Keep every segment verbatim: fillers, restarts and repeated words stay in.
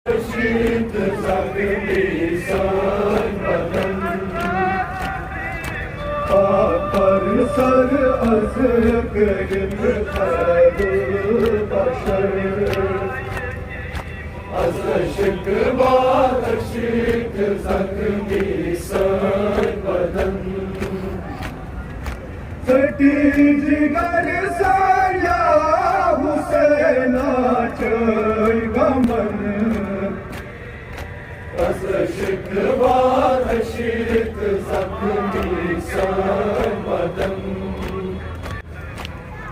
شیٖت زخمی سٲنۍ بدن۔ آ، پر سر از کٔرِتھ خیر البشر۔ از عشق بارشیت زخمی سٲنۍ بدن۔ ژٔٹی جگر سانیا حسینا چٲنۍ غمن۔ از عشق بارشیت زخمی سٲنۍ بدن۔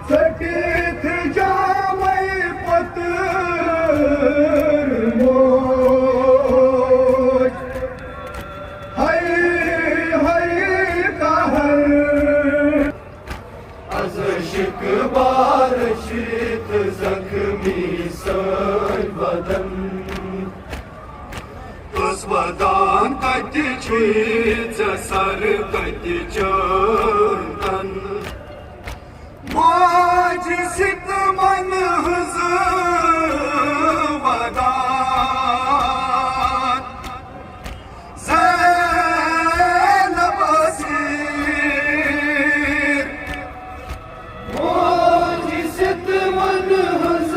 ژٔٹِتھ جامے پٔتٕر موج۔ ہاے، ہاے قہر۔ از عشق بارشیت زخمی سٲنۍ بدن۔ کُس ودان کتہِ چھُے ژےٚ سر کتہِ چٲنۍ تن؟ ماجہِ سِتمن ہٕنٛز ودان۔ زینب اسیر۔ ماجہِ سِتمن ہٕنٛز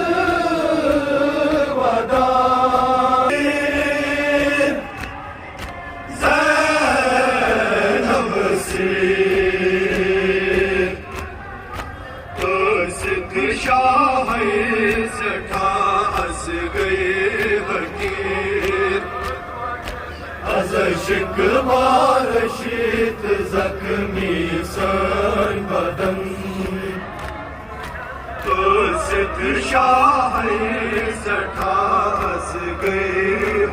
ودان۔ زینب اسیر۔ ٲسِتھ شاہے سٮ۪ٹھاہ از گٔے حقیٖر۔ از عشق بارشیت زخمی سٲنۍ بدن۔ ٲسِتھ شاہے سٮ۪ٹھاہ از گٔے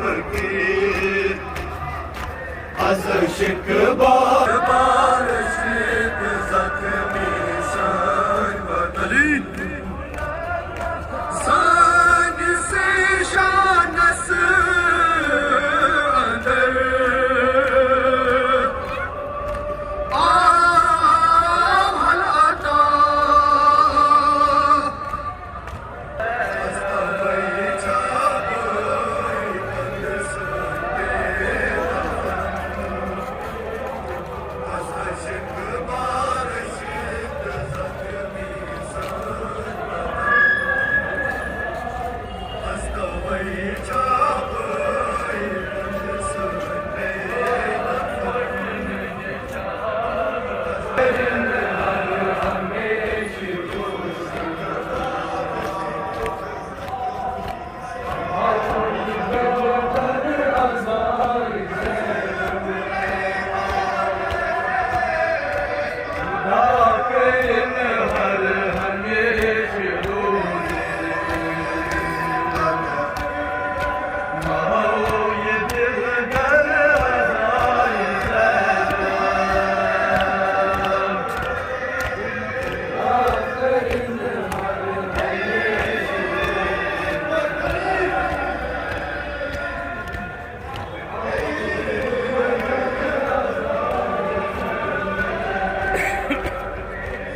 حقیٖر۔ از عشق بار بارشیت زخمی سٲنۍ بدن۔ سٲنِس شانس اندر آو حل عطا۔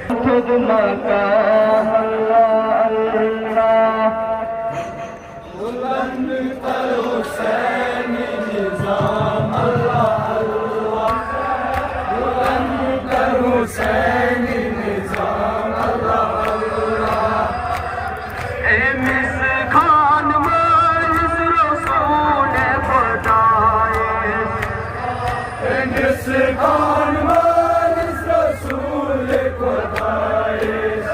خود مقام اللہ اللہ۔ بلند کر حسین نظام اللہ اللہ۔ بلند کر حسین نظام اللہ اللہ۔ أمِس خان وٲلِس رسول خدایس۔ أمِس خان وٲلِس رسول خدایس۔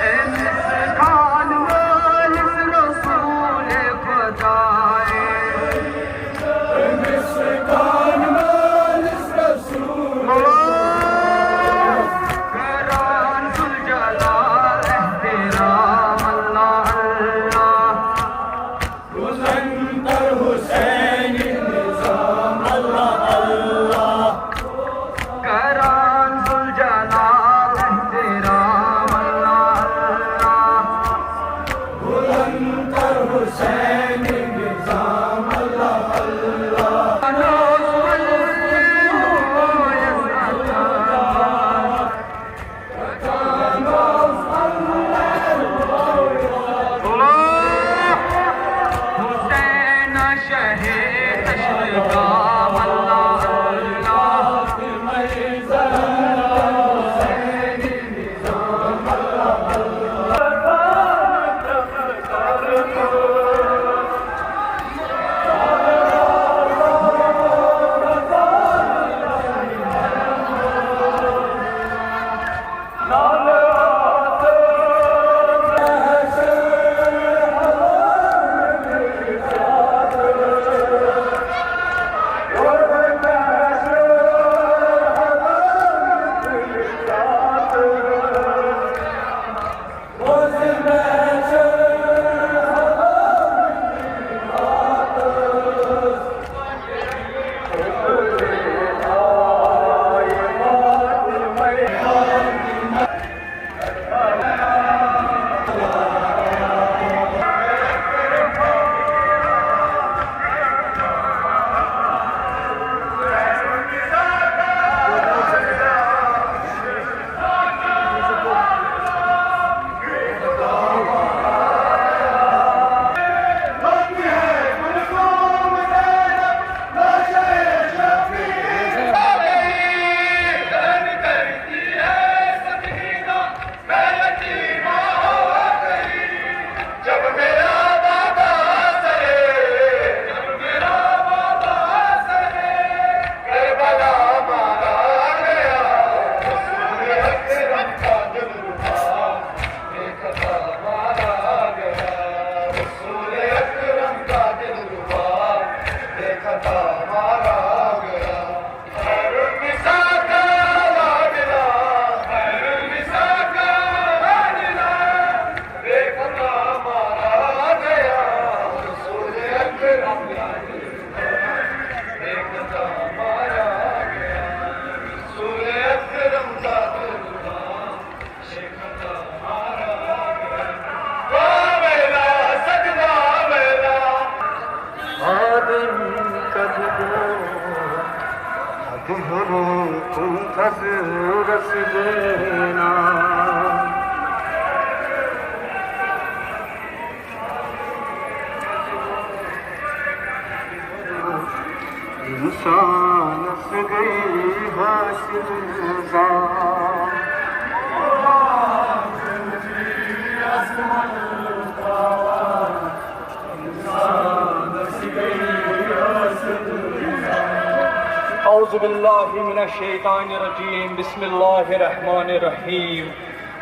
أمِس خان وٲلِس رسول خدایس۔ أمِس خان وٲلِس رسول۔ کران ذوالجلال احترام اللہ اللہ۔ بلند کر حسین نظام اللہ اللہ۔ کران ذوالجلال اعوذ باللہ من الشیطان الرجیم، بسم اللہ الرحمن الرحیم۔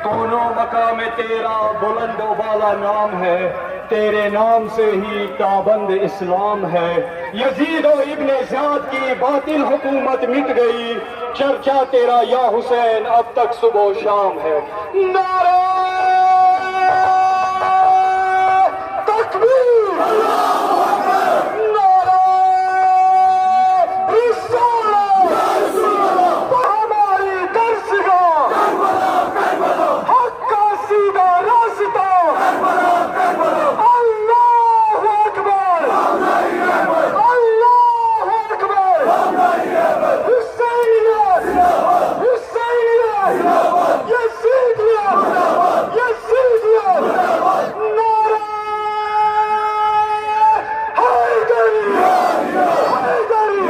کون و مقام تیرا بلند و بالا نام ہے، تیرے نام سے ہی پابند اسلام ہے۔ یزید و ابن زیاد کی باطل حکومت مٹ گئی، چرچا تیرا یا حسین اب تک صبح و شام ہے۔ نعرہ تکبیر! نعرہ رسالت! ہماری درسگاہ! حق کا سیدھا راستہ! اللہ اکبر! اللہ اکبر! حسینیت! حسینیت! یزیدیت! یزیدیت! نعرہ حیدری! حیدری!